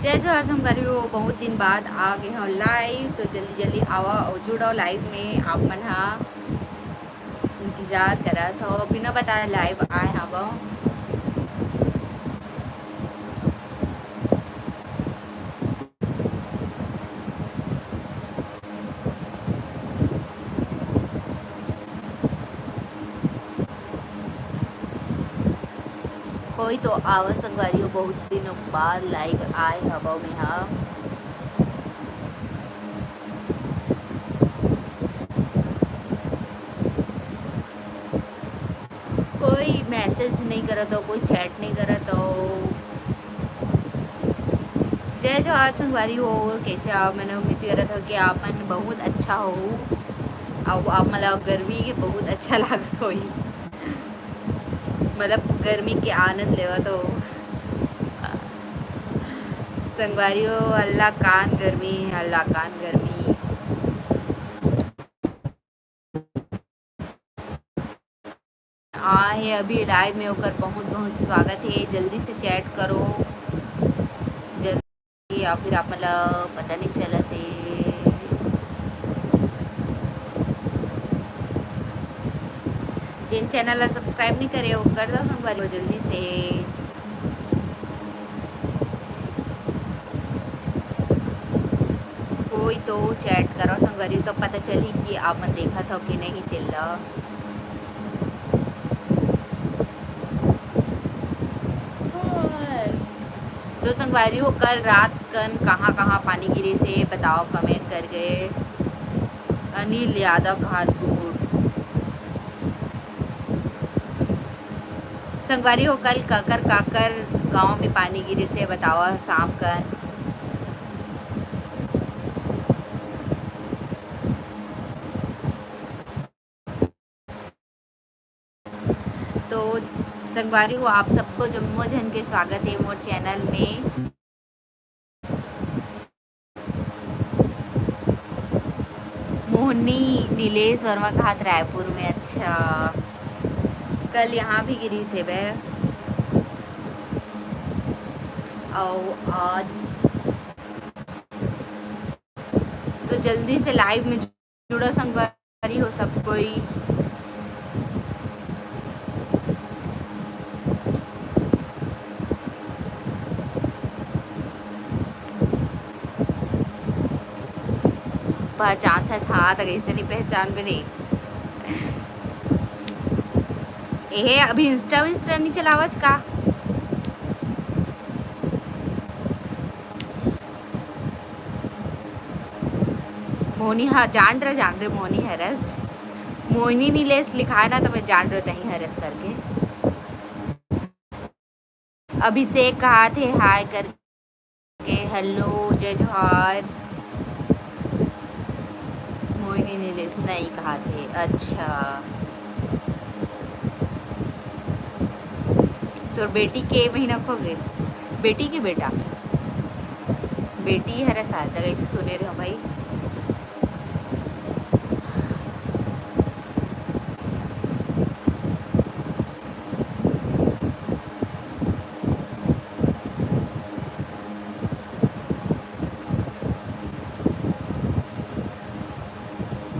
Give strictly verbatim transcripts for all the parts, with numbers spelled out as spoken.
जय जोहार संगवारी हो, बहुत दिन बाद आ गे हव live, तो जल्दी जल्दी आवा अउ जुड़व live में। आप मन हा इंतजार करत हव, बिना बताए live आए हव। कोई तो आवा संगवारी हो, बहुत दिनों बाद live आए हवव मेहा। कोई message नहीं करत हो, कोई chat नहीं करत हो। जय जोहार संगवारी हो, कैसे आप? मैंने उम्मीद करत हो कि आप मन बहुत अच्छा हो, अउ आप मन ला गर्मी के बहुत अच्छा लागत होही, मतलब गर्मी के आनंद लेवत हो। संगवारी हो, अल्लाह कान गर्मी, अल्लाह कान गर्मी। आ हे अभी live में, ओकर बहुत बहुत स्वागत हे। जल्दी से chat करो, जल्दी, या फिर आप मन ला पता नहीं चलत हे। जेन channel ला subscribe नहीं करे, वो कर दो संगवारी हो जल्दी से। कोई तो chat करो संगवारी, तो पता चली कि आप मन देखत हो कि नहीं तेला। तो संगवारी हो, कल रात कन कहाँ कहाँ पानी गिरिस हे बताओ comment करके। अनिल यादव खातपुर। संगवारी हो, कल काकर काकर गांव में पानी गिरिस हे बताओ शाम कन। तो संगवारी हो, आप सबको जम्मो झन के स्वागत हे मोर channel में। मोहनी नीलेश वर्मा कहात रायपुर में, अच्छा, कल यहाँ भी गिरिस हे बे। अउ आज तो जल्दी से live में जुड़ा संगवारी हो सब कोई। पहचानथस, हाँ, त कइसे नहीं पहचानबे रे। एहे, अभी Insta विंस्टा नहीं चलावच का? मोहनी, हाँ, जान रहे, जान रहे, मोहनी हरस। मोहनी नीलेश लिखाए ना, तो मैं जान रहे तहीं हरस करके। अभिषेक कहात हे hi करके, hello, जय जोहार। मोहनी नीलेश नहीं कहात हे, अच्छा। तोर बेटी के महीना खो गए? बेटी के बेटा? बेटी हरे शायद, तक ऐसे सुने रहे हो भाई।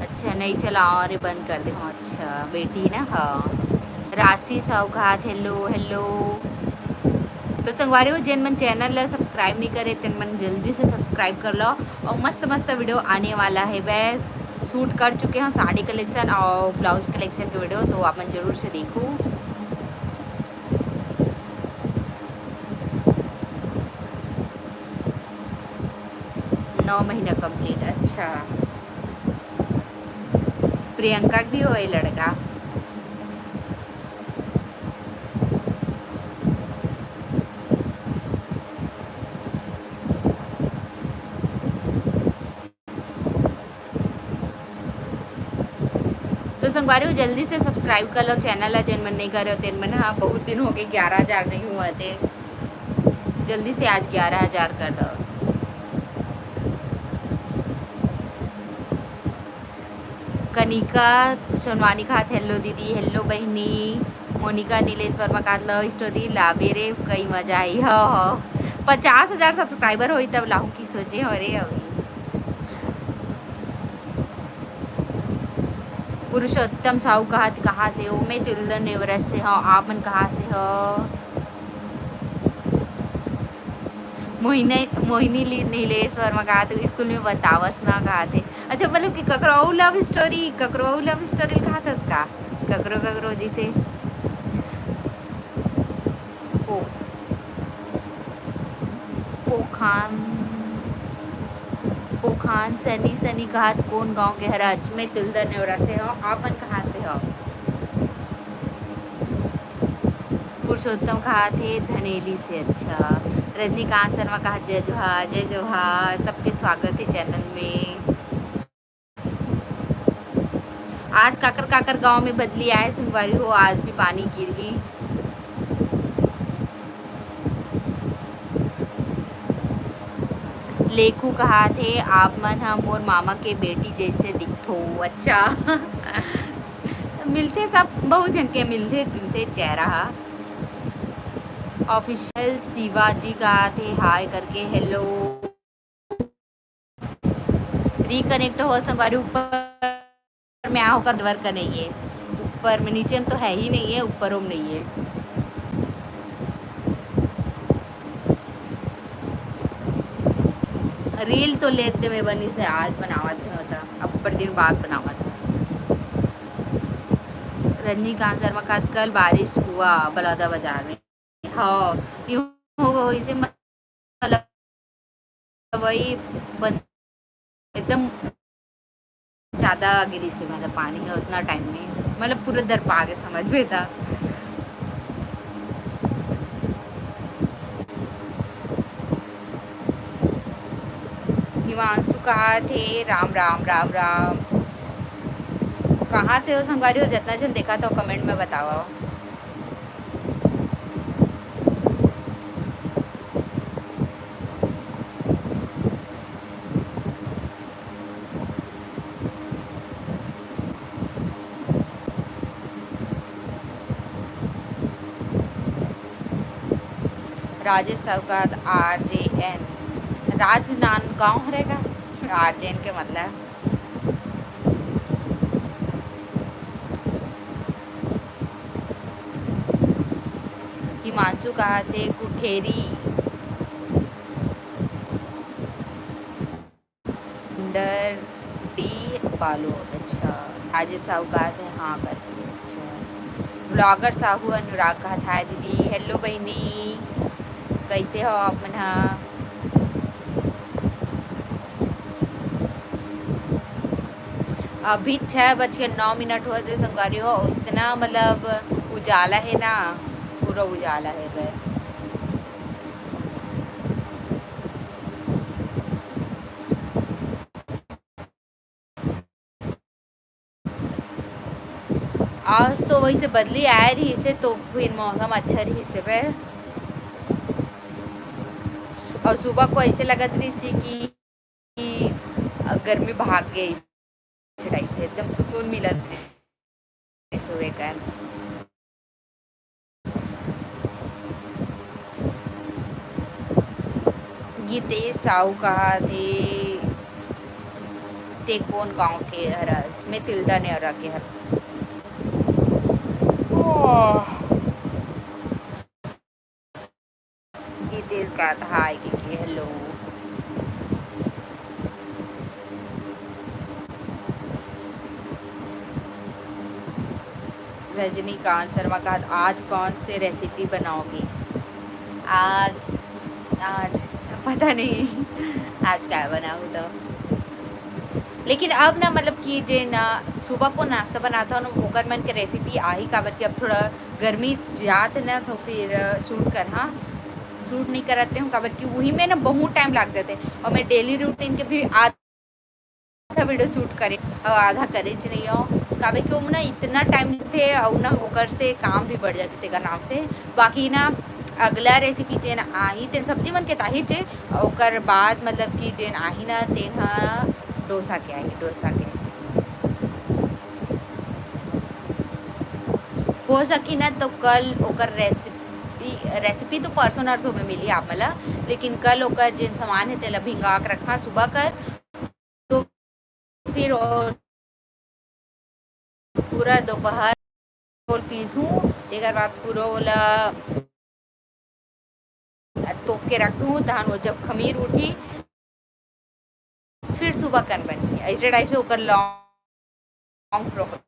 अच्छा, नहीं चलाओ रे, बंद कर दे। हाँ, अच्छा, बेटी ना, हाँ। राशि साहू कहात, hello, hello। तो संगवारी हो, जेन मन channel ला subscribe नहीं करे, तेन मन जल्दी से subscribe कर लो। और मस्त मस्त video आने वाला है। मैं shoot कर चुके हैं साड़ी collection और blouse collection के video, तो आप मन जरूर से देखो। नौ महीना complete, अच्छा। प्रियंका के भी होए लड़का। तो संगवारी हो, जल्दी से subscribe कर लो channel ला, जेन मन नहीं करे हो तेन मन। हाँ, बहुत दिन हो गए, ग्यारह हजार नहीं हुआ थे, जल्दी से आज ग्यारह हजार कर दो। कनिका सोनवानी कहात, hello दीदी, hello बहिनी। मोनिका नीलेश वर्मा कहात, love story लाबे रे, कई मजा आई। हो, हो, पचास हजार subscriber होई तब लाहूं कि सोचे हो रे अभी। पुरुषोत्तम साहू कहा, कहाँ से हो? मैं तिल्दा नेवरा से हूँ, आप मन कहाँ से हो? मोहिनी, मोहिनी ली-, नीलेश वर्मा कहा थे, स्कूल में बतावस ना कहा थे। अच्छा, मतलब कि ककरो अउ love story, ककरो अउ love story कहा था उसका? ककरो, ककरो जैसे पो-, पोखान, पोखान सनी, सनी कहा थे, कौन गांव के हरच? मैं तिल्दा नेवरा से हूँ, आप मन कहाँ से हो? पुरुषोत्तम कहा थे धनेली से। अच्छा, रजनीकांत शर्मा कहा जय जोहार, जय जोहार, सबके स्वागत है channel में। आज काकर काकर गांव में बदली आए संगवारी हो, आज भी पानी गिरही। लेखू कहा थे आप मन ह मोर मामा के बेटी जैसे दिखथो। अच्छा। मिलथे सब, बहुत झन के मिलथे जुलथे चेहरा हा। Official शिवाजी का थे हाय करके, hello। Reconnect हो संगवारी, ऊपर में आ, ओकर network नहीं है, ऊपर में, नीचे में तो है ही नहीं है, ऊपर में नहीं है। Reel तो लेते में बनी से आज बनावत है होता, अब्बड़ दिन बाद बनावत है। रजनीकांत शर्मा का कल बारिश हुआ बलौदा बाजार में। हाँ, यूं हो गो इसे मतलब वही बन-, एकदम ज्यादा गिरी से मतलब पानी है उतना time में, मतलब पूरा दरपा के समझ में था। हिमांशु कहा थे राम राम राम राम। कहाँ से हो संगवारी हो? जितना जन देखा था comment में बतावा। राजेश सौगात, R J N। राजनांदगांव हरे का? R J N के मतलब। हिमांशु कहा थे कुठेरी। डीह बालोद, अच्छा। राजेश साहू कहा थे हाँ करके, अच्छा। Vlogger साहू अनुराग कहा था, हाय दीदी, hello बहिनी, कैसे हो आप मन हा? अभी छः बज के नौ मिनट हुआ थे संगवारी हो, इतना मतलब उजाला है ना, पूरा उजाला है बे। आज तो वैसे बदली आए रहिसे तो फिर मौसम अच्छा रहिसे बे। और सुबह को ऐसे लगत रहिसे कि, कि गर्मी भाग गई, इस type से एकदम सुकून मिलत रहिसे सोए का। गीतेश साहू कहा थे, ते कोन गांव के हरस? मैं तिल्दा नेवरा के हर। ओह। गीतेश का था, हाय के, के, hello। रजनीकांत शर्मा का, आज कौन से recipe बनाओगी? आज, आज पता नहीं आज क्या बनाऊँ तो। लेकिन अब ना, मतलब कि जे ना सुबह को नाश्ता बनाता हूँ ना, ओकर मन के recipe आही, काबर कि अब थोड़ा गर्मी जात है ना, तो फिर, अ, shoot कर, हाँ, shoot नहीं करत रहे हूँ, काबर कि वही में ना बहुत time लाग जाते। और मैं daily routine के भी आधा video shoot करे, अ, आधा करे च नहीं हो, काबर कि वो ना इतना time लेते और ना ओकर से काम भी बढ़ जाते तेकर नाम से। बाकी ना अगला recipe जेन आही, तेन सब्जी मन के ताही जे, ओकर बाद मतलब कि जेन आही ना, तेन ह डोसा के आही, डोसा के। हो सकी ना तो कल ओकर recipe, recipe तो परसों नरसों में मिली आप मन ला, लेकिन कल ओकर जेन सामान हे तेला भिंगा के रखा सुबह कर, तो फिर और पूरा दोपहर ओल पीसहूँ, तेकर बाद पूरा ओला तोप के रख दूँ, तहन वो जब खमीर उठी, फिर सुबह कन बनही। ऐसे टाइप से ओकर लॉन्ग प्रोसेस।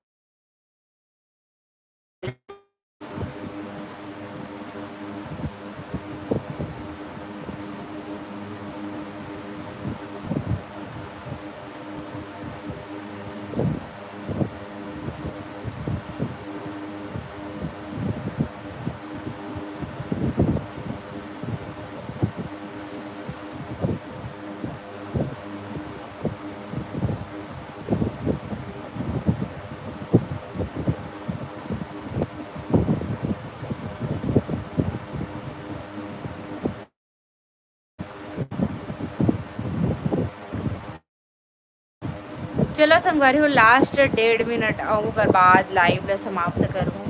चलो संगवारी हो, लास्ट डेढ़ मिनट अउ ओकर बाद लाइव ला समाप्त करूँ।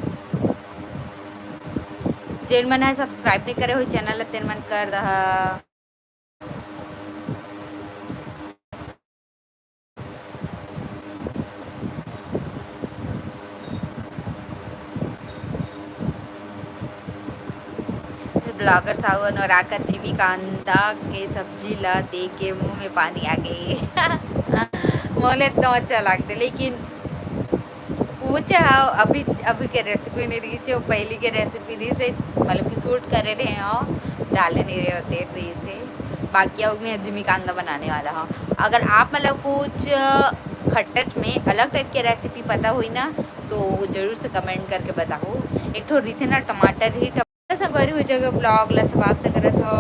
जेन मन ह सब्सक्राइब नहीं करे हो चैनल ला, तेन मन कर दहा। ब्लॉगर सावन और आकर जीवी कांदा के सब्जी ला देख के मुंह में पानी आ गए। मोले तो अच्छा लगते, लेकिन कुछ ह अभी, अभी के रेसिपी नहीं रही, वो पहली के रेसिपी रही से, मतलब कि शूट करे रहे हो, डाले नहीं रहे होते रही से। बाकी अब मैं जिमी कांदा बनाने वाला हूँ। अगर आप मतलब कुछ खटच में अलग टाइप के रेसिपी पता हुई ना, तो जरूर से कमेंट करके बताओ। एक ठो रिथे ना टमाटर ही टमाटर संगवारी हो जगह ब्लॉग ला समाप्त करत हो।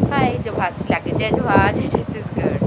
हाय, जय जोहार, जय छत्तीसगढ़।